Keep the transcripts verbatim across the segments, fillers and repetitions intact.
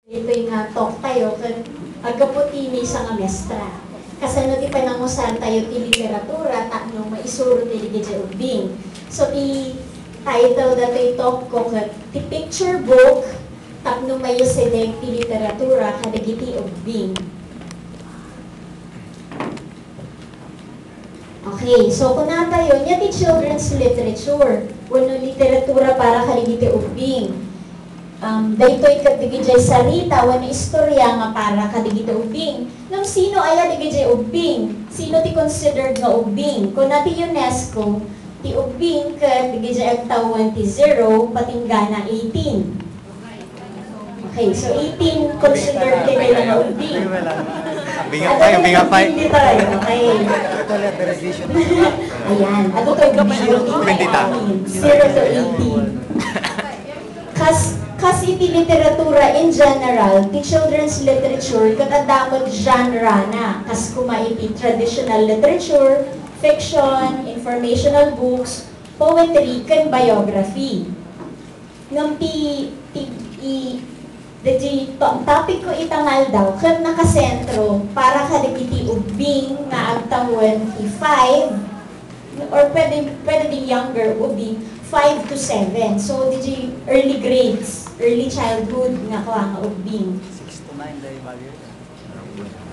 Ditoy nga talk tayo, ket aggapu ti maysa nga mestra. Kasano ti panangusantayo ti literatura tapno maisuro ti dagiti ubbing? So, ti title datoy talk ko ket ti picture book tapno maiusideg ti literatura kadagiti ubbing. Okay, so kunatayo, ania ti children's literature wenno literatura para kadagiti ubbing? Um, daytoy ket dagiti sarita wenno istorya nga para kadagiti ubbing. Ngem sino aya dagiti ubbing? Sino ti considered nga ubbing? Kuna ti UNESCO, ti ubbing ket dagiti agtawen ti zero patinggana eighteen. Okay, so eighteen considered ti nga ubbing. Bingapay, bingapay. Hindi tayo, okay. Ayan, ato to, twenty ta. Zero to eighteen. Kas, kas iti literatura in general, ti children's literature, ket adda met genre na, kas kuma iti traditional literature, fiction, informational books, poetry, ken biography. Ngem ti, ti, i, dagiti to-, topic ko ita nga aldaw, ket nakasentro para kadagiti ubbing nga agtawen ti five, or pwede, pwede din younger ubbing, five to seven. So, dagiti early grades, early childhood nga kua nga ubbing. Six to nine, dahil bagay.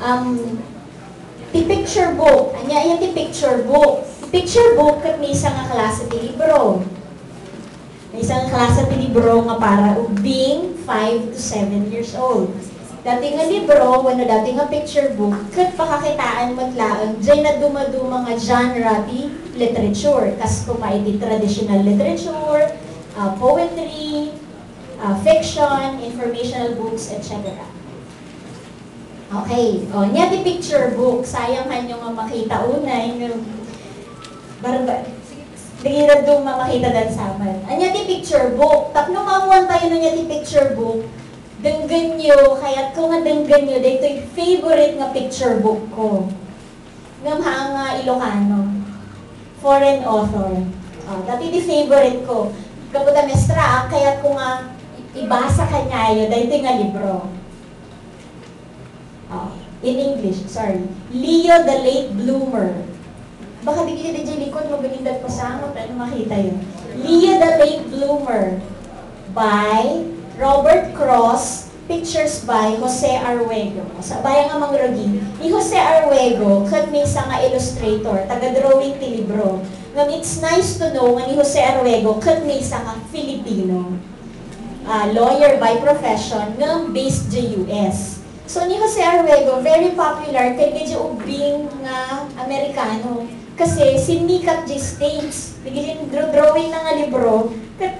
Um, ti picture book. Ania, ania ti picture book? Ti picture book ket maysa nga klase ti libro. Maysa nga klase ti libro nga para ubbing five to seven years old. Daytoy nga libro, wenno daytoy nga picture book, ket pakakitaan met laeng diay nadumaduma nga genre ti literature, kas kuma iti traditional literature, ah, poetry, ah, fiction, informational books, et cetera. Okay. O, nia ti picture book. Sayang kanyo nga makita unay, no? Barba-, di na duma makita dansaman. Ania ti picture book? Tapno maammuantayo no ania ti picture book, denggenyo, kayatko nga denggenyo, daytoy favorite nga picture book ko. Ngem haan nga Ilocano. Foreign author. O, daytoy ti favorite ko. Gapu ta mestra, ah, kayatko nga ibasa kaniayo, daytoy nga libro. Ah, in English, sorry. Leo the Late Bloomer. Baka di kita di likod, mabalindag pasangot, ano makita yun? Leo the Late Bloomer by Robert Cross, pictures by Jose Aruego. Sa baya nga mangrugi, ni Jose Aruego, ket maysa nga illustrator, taga-drawing ti libro. Ngem it's nice to know nga ni Jose Aruego, ket maysa nga Filipino. Ah, lawyer by profession, ngem based diay U S. So, ni Jose Aruego, very popular kadagiti ubbing nga Amerikano. Kasi, simmikat diay States. Dagiti drawing na nga libro, ket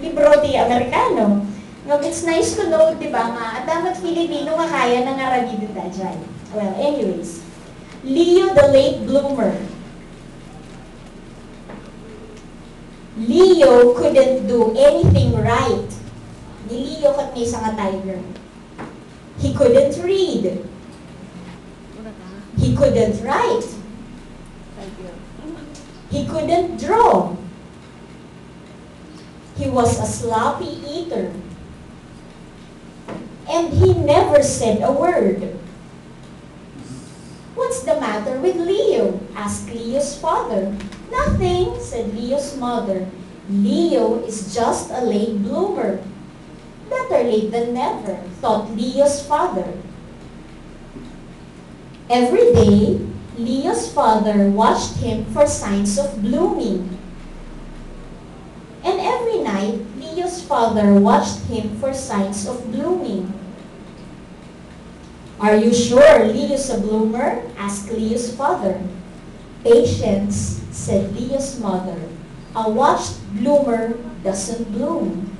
libro ti Amerikano. Ngem, it's nice to know, di ba, nga adda met Filipino nga kaya na nga aramiden daydiay. Well, anyways. Leo the Late Bloomer. Leo couldn't do anything right. Ni Leo ket maysa nga tiger. He couldn't read. He couldn't write. He couldn't draw. He was a sloppy eater. And he never said a word. "What's the matter with Leo?" asked Leo's father. "Nothing," said Leo's mother. "Leo is just a late bloomer." "Better late than never," thought Leo's father. Every day, Leo's father watched him for signs of blooming. And every night, Leo's father watched him for signs of blooming. "Are you sure Leo's a bloomer?" asked Leo's father. "Patience," said Leo's mother. "A watched bloomer doesn't bloom."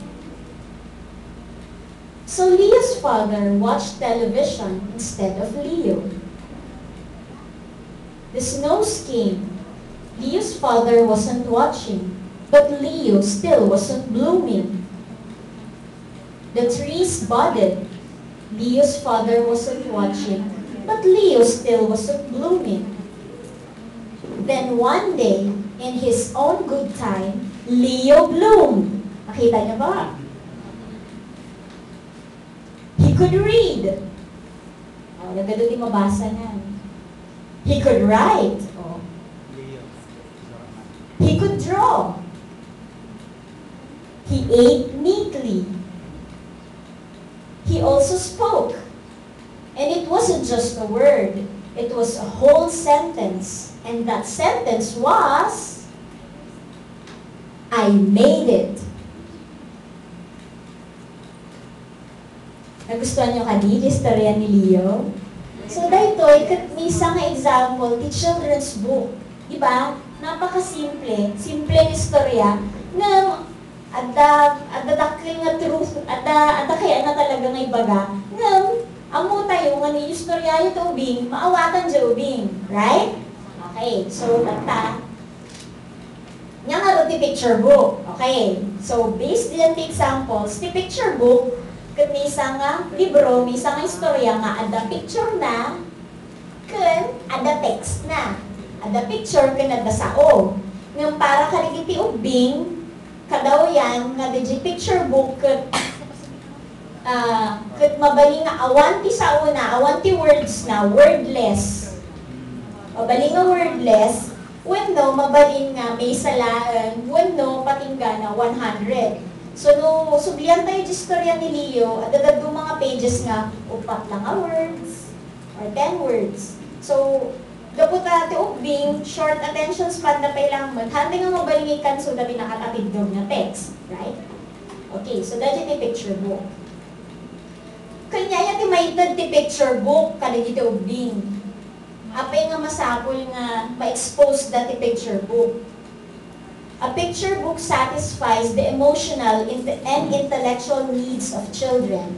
So Leo's father watched television instead of Leo. The snows came. Leo's father wasn't watching, but Leo still wasn't blooming. The trees budded. Leo's father wasn't watching, but Leo still wasn't blooming. Then one day, in his own good time, Leo bloomed. Nakita niyo ba? He Could read. O, nagadu ti mabasa niyan. He could write. O. He could draw. He ate neatly. He also spoke. And it wasn't just a word. It was a whole sentence. And that sentence was, "I made it." Nagustuhan niyo kadi ti istorya ni Leo? So, daytoy ket maysa nga example ti children's book. Di ba? Napakasimple. Simple nga istorya. Ngem, adda, adda dakkel nga truth. Adda, adda kayatna talaga nga ibaga. Ngem, ammo tayo nga no istoryayo ti ubing, maawatan ti ubing. Right? Okay. So, tatta. Nia ngarud ti picture book. Okay. So, based diay ti examples, ti picture book, ket maysa nga libro, maysa nga istorya nga adda picture na, ken adda text na. Adda picture ken adda sao. Ngem para kadagiti ubbing, kadawyan nga diay picture book ket, ah, ket mabalin nga awan ti saona, awan ti words na, wordless. Mabalin nga wordless, wenno mabalin nga maysa laeng, wenno patinggana one hundred. So, no sublian tayo ti istorya ni Leo, adda dadduma nga pages nga upat lang a words or ten words. So, gapu ta ti ubbing, short attention span da pay lang met, handa nga mabalin nga ikkansuda ti nakatatiddog nga text, right? Okay, so daytoy ti picture book. Kaniana ti maited ti picture book kadagiti ubbing. Apay nga masapul nga ma-expose da ti picture book? A picture book satisfies the emotional int-, and intellectual needs of children.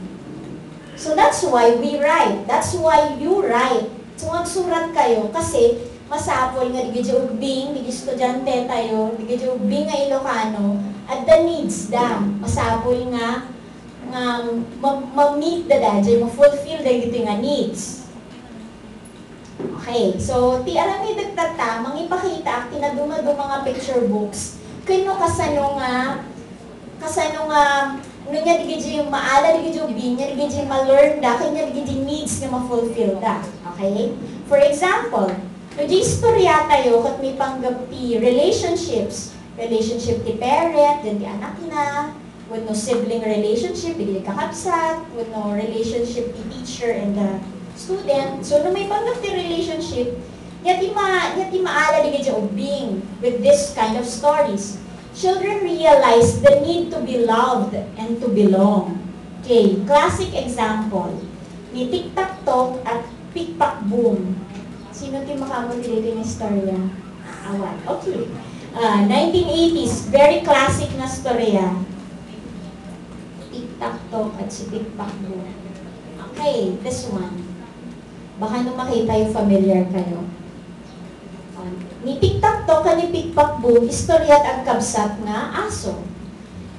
So that's why we write. That's why you write. So, agsurat kayo kasi masapul nga dagiti ubbing, dagiti estudiante tayo, dagiti ubbing nga Ilocano, adda needs da. Masapul nga, nga ma-, ma-meet da daydiay, ma-fulfill dagiti nga needs. Okay, so ti aramidek tatta, mangipakitaak ti nadumaduma nga picture books. Ken no kasano nga, kasano nga, no nia dagiti maala dagiti ubbing, nia dagiti ma-learn da, ken nia dagiti needs nga ma-fulfill da. Okay? For example, no di istorya tayo ket maipanggep ti relationships, relationship ti parent, ken ti anakna, wenno sibling relationship, dagiti kakabsat, wenno relationship ti teacher and the student. So, no maipanggep ti relationship, nia ti ma-, nia ti maala dagiti ubbing with this kind of stories. Children realize the need to be loved and to belong. Okay, classic example ni Tik Tak Tok at Pikpak Boom. Sino ti makaammo ti daytoy nga istorya? Awan. Okay. Ah, nineteen eighties, very classic na istorya. Tik Tak Tok at si Pikpak Boom. Okay, this one. Baka no makita yung familiar kayo. Ah, ni Tik Tak Tok ken ni Pikpak Boom, istorya ti agkabsat nga aso.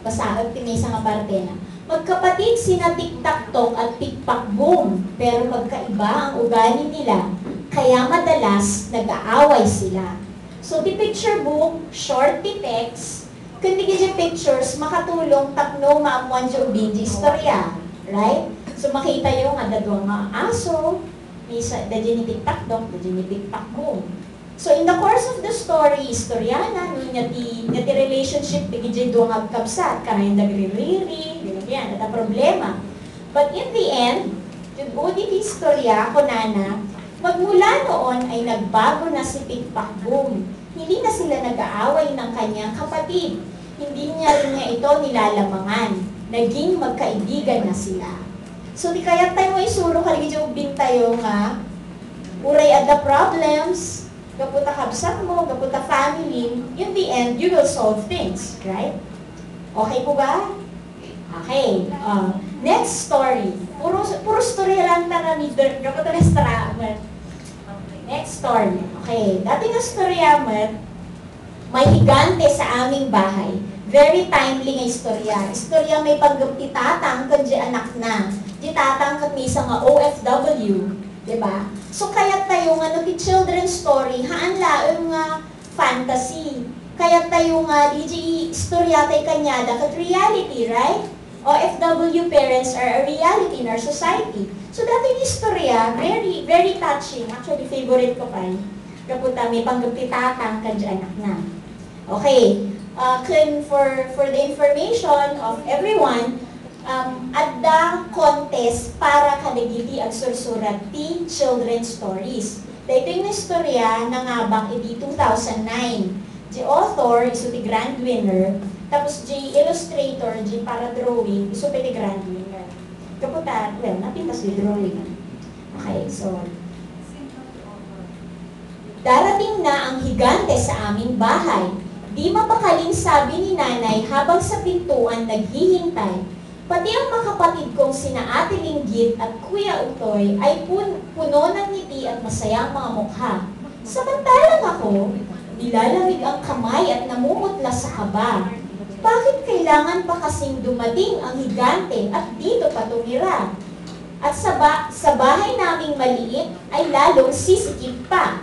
Basaek ti maysa nga partena. Magkapatid sina Tik Tak Tok at Pikpak Boom, pero magkaiba ang ugali nila, kaya madalas nag-aaway sila. So, ti picture book, short ti text, ken dagiti pictures makatulong tapno maammoan ti ubbing ti istorya, right? So, makitayo nga adda dua nga aso, maysa, daydiay ni Tik Tak Tok, daydiay ni Pikpak Boom. So, in the course of the story, istorya na, no, nia ti, nia ti relationship dagiti dua nga agkabsat, kanayon dagririri, ganyan, adda problema. But in the end, kud-udi ti istorya, kunana, magmula noon ay nagbago na si Pikpak Boom. Hindi na sila nag-aaway ng kanyang kapatid. Hindi niya rin niya ito nilalamangan. Naging magkaibigan na sila. So, ti kayat tayo nga isuro kadagiti ubbing tayo nga, uray adda problems, gapu ta kabsat mo, gapu ta family, in the end, you will solve things, right? Okay po ba? Okay. Ah, next story. Puro, puro story lang ta na ni Dirk. Gapu ta na-struggle. Next story. Okay. Daytoy nga istorya met, may higante sa aming bahay. Very timely nga istorya. Istorya maipanggep ti tatang ken di anakna. Di tatang ket maysa nga O F W, di ba? So, kayat tayo nga no ti children's story, haan laeng nga fantasy. Kayat tayo nga di, di istorya tayo kaniada ket reality, right? O F W parents are a reality in our society. So, daytoy nga istorya, very, very touching. Actually, favorite ko pa eh. Gapu ta, maipanggep ti tatang ken di anakna. Okay. Uh, ken for, for the information of everyone, um, adda contest para kadagiti agsursurat ti children's stories. Daytoy nga istorya nangabak idi two thousand nine. Di author, isu ti grand winner, tapos di illustrator, di para drawing, isu pay ti grand winner. Gapu ta, well, napintas di drawing. Okay, so, darating na ang higante sa aming bahay. Di mapakaling sabi ni nanay habang sa pintuan naghihintay. Pati ang mga kapatid kong sina Ate Linggit at Kuya Utoy ay pun-, puno ng ngiti at masaya ang mga mukha. Samantalang ako, nilalamig ang kamay at namumutla sa kaba. Bakit kailangan pa kasing dumating ang higante at dito pa tumira? At sa, ba- sa bahay naming maliit ay lalong sisikip pa.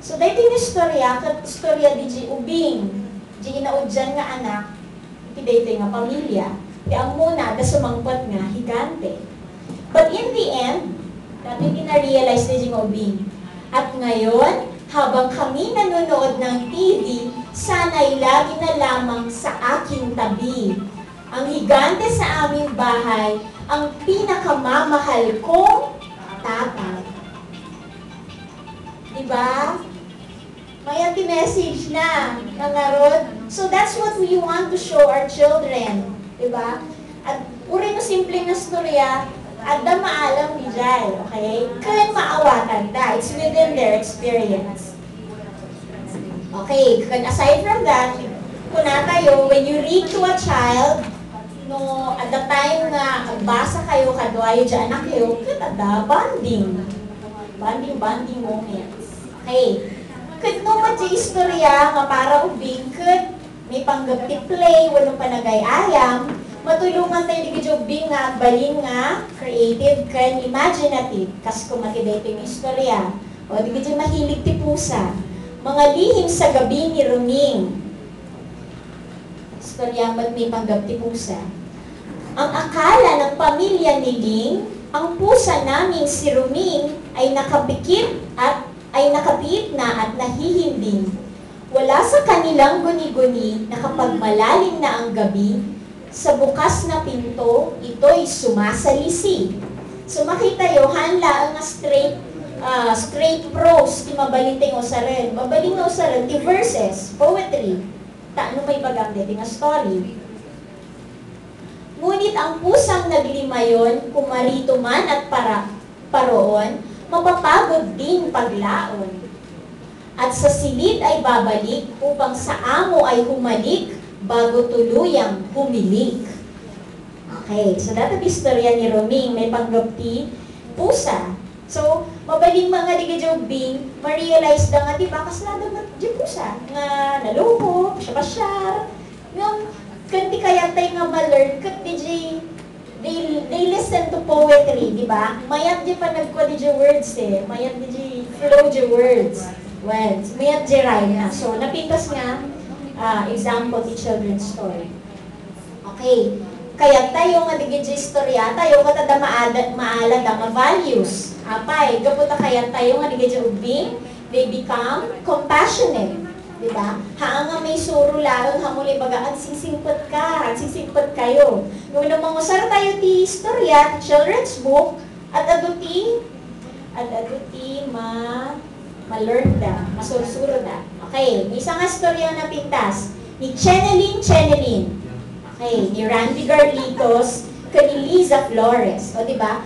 So, daytoy nga istorya, ket istorya di di ubing, di inaudyan nga anak, iti daytoy nga pamilya. Ti ammona, adda sumangpet nga higante. But in the end, daytoy ti na-realize ni Jing Obing. At ngayon, habang kami nanonood ng T V, sana'y lagi na lamang sa aking tabi. Ang higante sa aming bahay, ang pinakamamahal kong tatay. Diba? Mayat ti message na, nangarod. So that's what we want to show our children. Diba? At uray no simple nga istorya, adda maalam idiay, okay? Ken maawatan da. It's within their experience. Okay, ken aside from that, kuna tayo, when you read to a child, no, at the time nga agbasa kayo, kaduayo di anak kayo, ket adda bonding. Bonding, bonding moments. Okay. Ket no, met di istorya nga para ubing, ket maipanggep ti play wenno panagay-ayam, matulongan tayo dagiti ubing nga agbalin nga creative ken imaginative. Kas koma ti daytoy nga istorya. O, dagiti mahilig ti pusa. Mga lihim sa gabi ni Ruming. Istorya met maipanggep ti pusa. Ang akala ng pamilya ni Ling, ang pusa naming si Ruming ay nakapikit at, ay nakapiit na at nahihinding. Wala sa kanilang guni-guni, nakapagmalalim na ang gabi, sa bukas na pinto, ito'y sumasalisi. So, makita yo, haan laeng nga straight, ah, straight prose ti mabalin ti nga usaren. Mabalin nga usaren ti verses, poetry. Ta, ano maibagam deti nga story? Ngunit ang pusang naglimayon, kumarito man at para, paroon, mapapagod din paglaon. At sa silid ay babalik upang sa amo ay humalik bago tuluyang humilik. Okay, so daytoy istorya ni Roming, maipanggep ti pusa. So, mabalin man nga dagiti ubing, ma-realize da nga, di ba, kasla da met di pusa, nga nalukop, siya pasyar. Ngem, ket ti kayat tayo nga ma-learn, ket di They, they listen to poetry, di ba? Mayat di panagkua di words eh. Mayat di flow di words. Well, mayat di rhyme na. So, napintas nga, ah, example ti children's story. Okay. Kayat tayo nga dagiti istorya tayo, ket adda maada-, maalada nga values. Apay, gapu ta kayat tayo nga dagiti ubing, they become compassionate. Di ba? Haan nga maisuro laeng, haan mo la ibaga, "Agsingsingsingpet ka, agsingsingsingpet kayo." Ngem no mangusar tayo ti istorya, ti children's book, ad-adu ti, ad-adu ti ma-, ma-learn da, masursuro da. Okay, maysa nga istorya napintas, ni Chenelyn Chenelyn. Okay, ni Randy Garlitos, ken ni Liza Flores. O, di ba?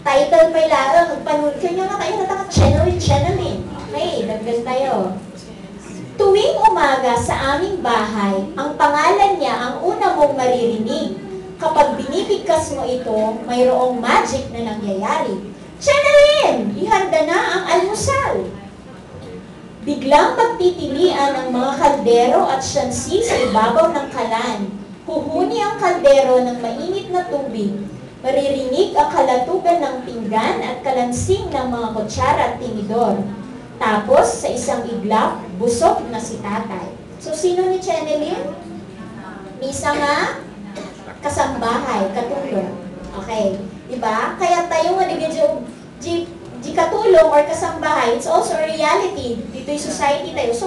Title pay laeng, agpanul-, kanya nga tayo nataka Chenelyn, Chenelyn. Okay, dagdag tayo. Tuwing umaga sa aming bahay, ang pangalan niya ang una mong maririnig. Kapag binibigkas mo ito, mayroong magic na nangyayari. Chenelyn! Ihanda na ang almusal! Biglang pagtitilian ang mga kaldero at siansi sa ibabaw ng kalan. Huhuni ang kaldero ng mainit na tubig. Maririnig ang kalatugan ng pinggan at kalansing ng mga kutsara at tinidor. Tapos, sa isang iglap, busog na si tatay. So, sino ni Chenelyn? Maysa nga kasambahay, katulong. Okay. Di ba? Kayat tayo nga dagiti, di, di katulong or kasambahay, it's also a reality ditoy society tayo. So,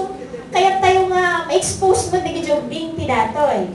kayat tayo nga ma-expose met dagiti ubbing ti datoy.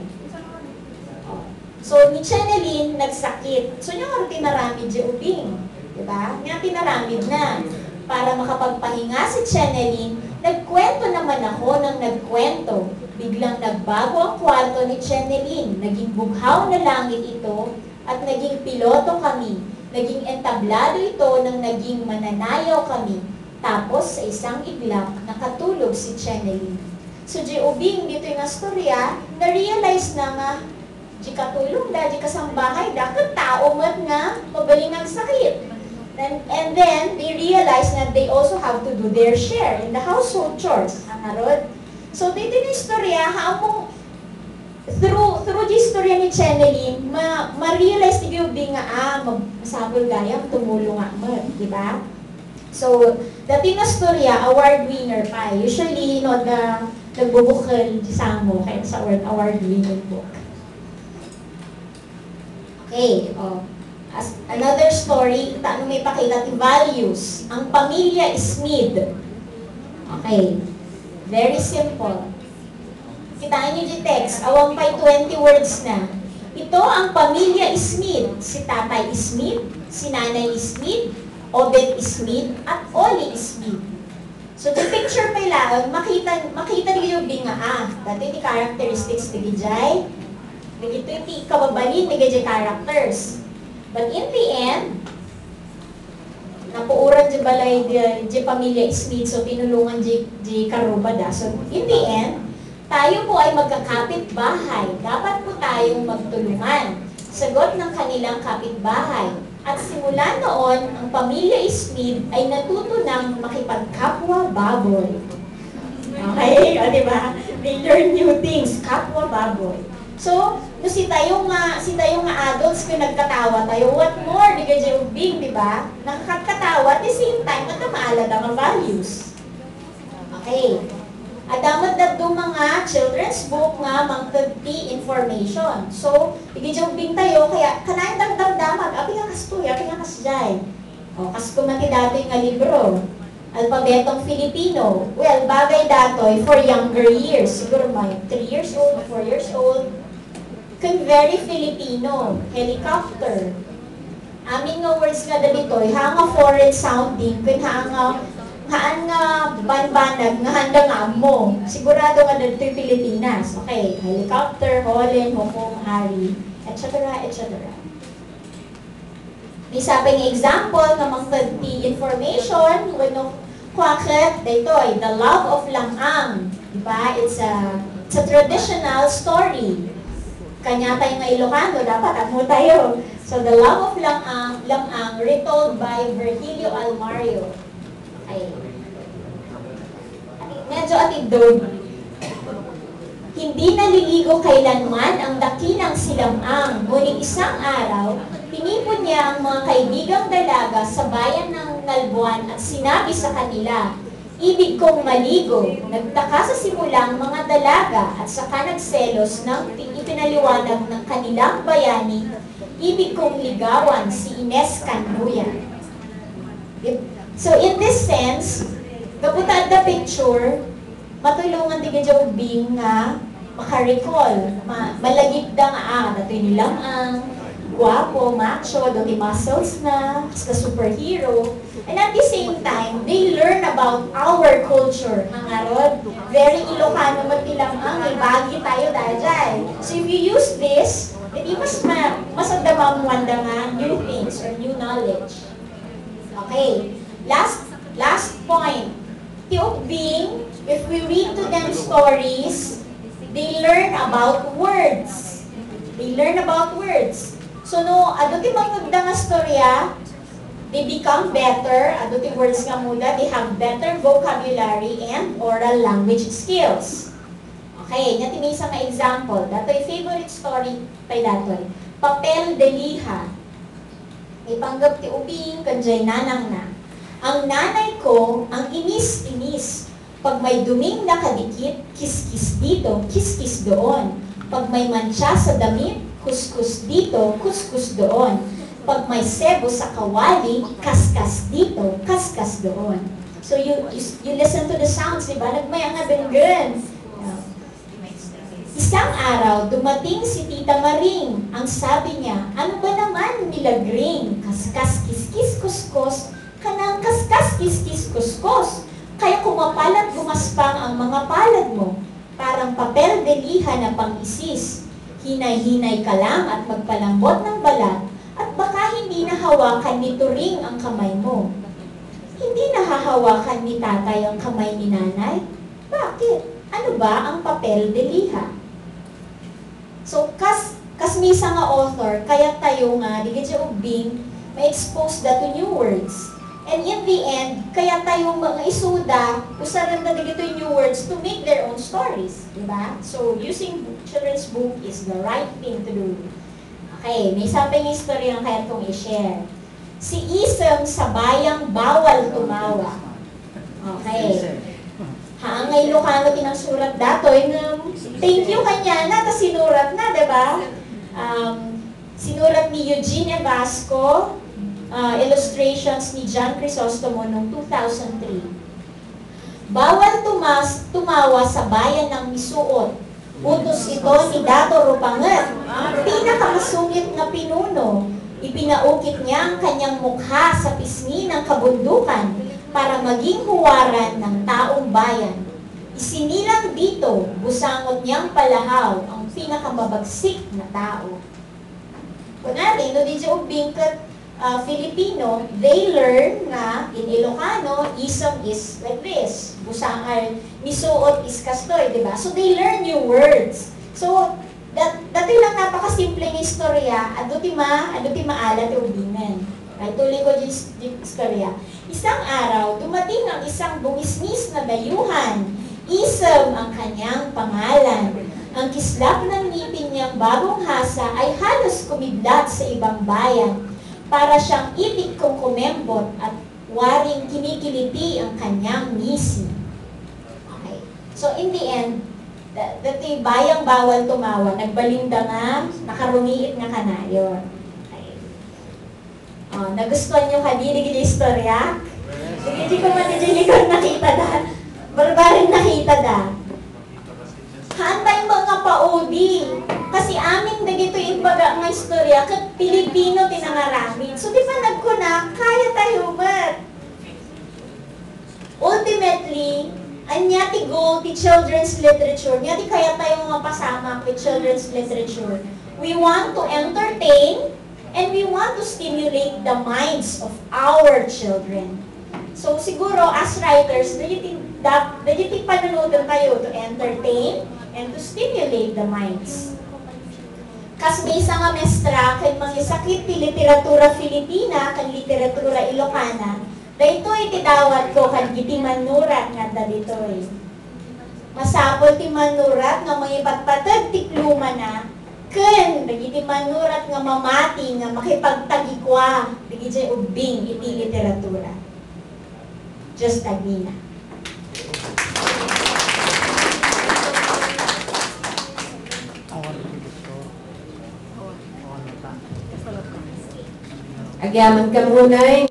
So, ni Chenelyn nagsakit. So, ania ngarud ti inaramid diay ubbing? Diba? Ania ti inaramidna? Para makapagpahinga si Chenelyn, nagkuwento naman ako nang nagkuwento. Biglang nagbago ang kwarto ni Chenelyn. Naging bughaw na langit ito at naging piloto kami. Naging entablado ito nang naging mananayaw kami. Tapos, sa isang iglap, nakatulog si Chenelyn. So, diay ubbing ditoy nga istorya, na-realize na nga di katulongda, di kasambahayda, ket tao met nga mabalin nga agsakit. And, and then, they realize that they also have to do their share in the household chores. Ania ngarud? So, ditoy nga istorya, haan mo, through, through the istorya ni Chenelyn, ma-, ma-realize ti ubbing nga, ah, ma-, masapul gayam tumulong met, di ba? So, daytoy nga istorya, award winner pa. Usually, no, adda nagbubukel diay samo, kayat sa award, award winning book. Okay, oh. As another story, ita no maipakita ti values. Ang pamilya Smith. Okay. Very simple. Kitaa niyo diay text, awan pay twenty words na. Ito ang pamilya Smith, si Tatay Smith, si Nanay Smith, Obet Smith, at Oli Smith. So, diay picture pay laeng, makita, makita diay ubbing nga, ah, daytoy ti characteristics diay, dagitoy ti kababalin diay characters. But in the end, napuoran diay balay diay, diay pamilya Smith, so tinulongan diay, diay karrubada. So, in the end, tayo po ay magkakapitbahay. Dapat po tayong magtulungan, sagot ng kanilang kapitbahay. At simula noon, ang pamilya Smith ay natuto ng makipagkapwa baboy. Okay? O, di ba? They learn new things. Kapwa baboy. So, no, sitayo nga, sitayo nga adults, ket nagkatawa tayo, what more diay ubbing, di ba? Nakakatkatawa, at the same time, adda maalada nga values. Okay. Adda met dadduma nga children's book nga mangted ti information. So, diay ubbing tayo, kaya kanayon damdamag, apay nga kastoy, apay nga kasdiay. O, kas koma ti datoy nga libro, Alpabetong Filipino. Well, bagay datoy for younger years. Siguro may three years old, four years old. Ken very Filipino, helicopter. Amin nga words nga dagitoy, haan nga foreign sounding, ken haan nga, haan nga banbanag nga haanda nga ammo. Sigurado nga dagitoy Pilipinas. Okay, helicopter, holen, hukom, hari, et cetera, et cetera. Ni sapay nga example nga mangted ti information, wenno kua ket daytoy, The Love of Lang-ang. Di ba? It's a, it's a traditional story. Kaniatayo nga Ilocano, dapat ammo tayo. So, The Love of Lang-ang, Lang-ang, retold by Virgilio Almario. Ay. Medyo atidog. Hindi naliligo kailanman ang dakilang si Lang-ang, ngunit isang araw, tinipon niya ang mga kaibigang dalaga sa bayan ng Nalbuan at sinabi sa kanila, "Ibig kong maligo." Nagtaka sa simula ang mga dalaga at saka nagselos nang ti-, ipinaliwanag ng kanilang bayani, "Ibig kong ligawan si Ines Canbuyan." Di-, so, in this sense, gapu ta adda picture, matulongan ti kadya ubbing nga maka-recall. Ma-, malagipda nga, ah, datoy ni Lang-ang, guapo, macho, datoy muscles na, kas ka superhero. And at the same time, they learn about our culture. Nga ngarud, very Ilocano met ti Lang-ang, eh, ibagi tayo daydiay. So if you use this, edi mas ma-, mas adda maammoanda nga new things or new knowledge. Okay. Last, last point. Ti ubbing, if we read to them stories, they learn about words. They learn about words. So, no, adu ti mangngegda nga storya, they become better, adu ti words nga ammoda, they have better vocabulary and oral language skills. Okay, nia ti maysa nga example. Datoy favorite story pay datoy. Papel de Liha. Ipanggep ti ubbing ken jay nanangna. Ang nanay ko, ang inis-inis. Pag may duming na kadikit, kiskis dito, kiskis doon. Pag may mantsa sa damit, Kuskus dito, kuskus doon. Pag may sebo sa kawali, kaskas dito, kaskas doon. So you, you, you listen to the sounds, di ba? Nagmay-ang nga denggen. Isang araw, dumating si Tita Maring. Ang sabi niya, "Ano ba naman, Milagring? Kaskas kiskis kuskos, kanang kaskas kiskis kuskos. Kaya kumapalat gumaspang ang mga palad mo. Parang papel de liha na pang-isis. Hinay-hinay ka lang at magpalambot ng balat at baka hindi nahawakan ni Turing ang kamay mo." "Hindi nahahawakan ni tatay ang kamay ni nanay? Bakit? Ano ba ang papel de liha?" So, kas, kas maysa nga author, kayat tayo nga, dagiti ubbing, ma-expose da to new words. And in the end, kayat tayo nga isuda, usaranda dagiti new words to make their own stories, di ba? So, using children's book is the right thing to do. Okay, maysa pay nga istorya nga kayat kong i-share. Si Isem sa bayang bawal tumawa. Okay. Haan nga Ilocano ti nangsurat datoy, ngem thank you kaniana ta sinuratna, di ba? Um, sinurat ni Eugene Evasco, uh, illustrations ni John Crisostomo noong two thousand three. Bawal tumas-, tumawa sa bayan ng Misuot. Utos ito ni Dato Rupanget. Ang pinakamasungit na pinuno, ipinaukit niya ang kanyang mukha sa pisngi ng kabundukan para maging huwaran ng taong bayan. Isinilang dito, busangot niyang palahaw ang pinakamabagsik na tao. Kunwari, no, di ubbing ket, ah, Filipino, they learn nga in Ilocano, isem is like this. Busa-, ay, misuot is kastoy, di ba? So, they learn new words. So, dat-, datoy lang napakasimple nga istorya, adu ti ma-, adu ti maala ti ubbingen. Ay, tuloy ko di is-, di istorya. Isang araw, dumating ang isang bungisngis na dayuhan. Isem ang kanyang pangalan. Ang kislap ng ngipin niyang bagong hasa ay halos kumidlat sa ibang bayan. Para siyang itik kongkomembot at waring kinikiliti ang kanyang ngisi. Okay. So, in the end, da-, datoy bayang bawal tumawa, nagbalinda nga nakarungiit nga kanayon. Okay. Ah, nagustuhan niyo kadi dagiti istorya? Dagiti koma diay likod nakitada. Barbaring nakitada. Haan tayo nga paudi. Kasi amin dagitoy imbaga nga istorya, ket Pilipino ti nangaramid. So, di ba nagkuna, kaya tayo met. Ultimately, ania ti goal ti children's literature? Ania ti kayat tayo nga mapasamak with children's literature? We want to entertain and we want to stimulate the minds of our children. So, siguro, as writers, dagiti, dap-, dagiti panunoten tayo to entertain and to stimulate the minds. Kas maysa nga mestra ken mangisakit ti literatura Filipina ken literatura Ilocana, daytoy ti dawatko kadagiti mannurat nga adda ditoy. Masapul ti mannurat nga mangipatpateg ti plumana ken dagiti mannurat nga mamati nga makipagtagikua dagiti ubbing iti literatura. Diyos tagnina. Agyaman ka, Brunay.